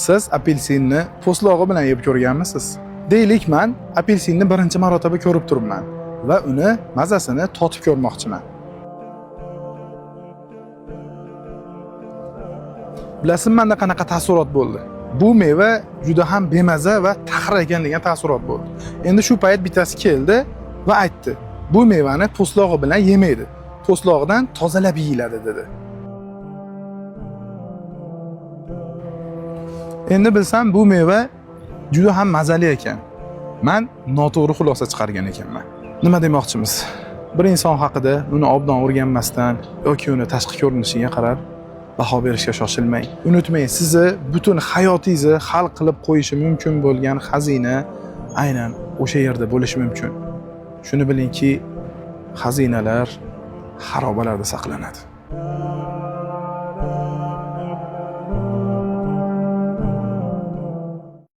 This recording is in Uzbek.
Siz apelsinni po'stlog'i bilan yeb ko'rganmisiz? Deylik, man apelsinni birinchi marotaba ko'rib turibman va uni mazasini totib ko'rmoqchiman. Bilasizmi, menda qanaqa taassurot bo'ldi? Bu meva juda ham bemaza va taxir ekan degan taassurot bo'ldi. Endi shu payt bittasi keldi va aytdi: "Bu mevani po'stlog'i bilan yemaydi. Po'stlog'idan tozalab yeyiladi" dedi. Endi bilsam, bu meva juda ham mazali ekan. Man noto'g'ri xulosa chiqargan ekanman. Nima demoqchimiz? Bir inson haqida uni obdan o'rganmasdan yoki uni tashqi ko'rinishiga qarab baho berishga shoshilmang. Unutmang, sizni butun hayotingizni hal qilib qo'yishi mumkin bo'lgan xazina aynan o'sha yerda bo'lishi mumkin. Shuni bilingki, xazinalar xarobalarda saqlanadi.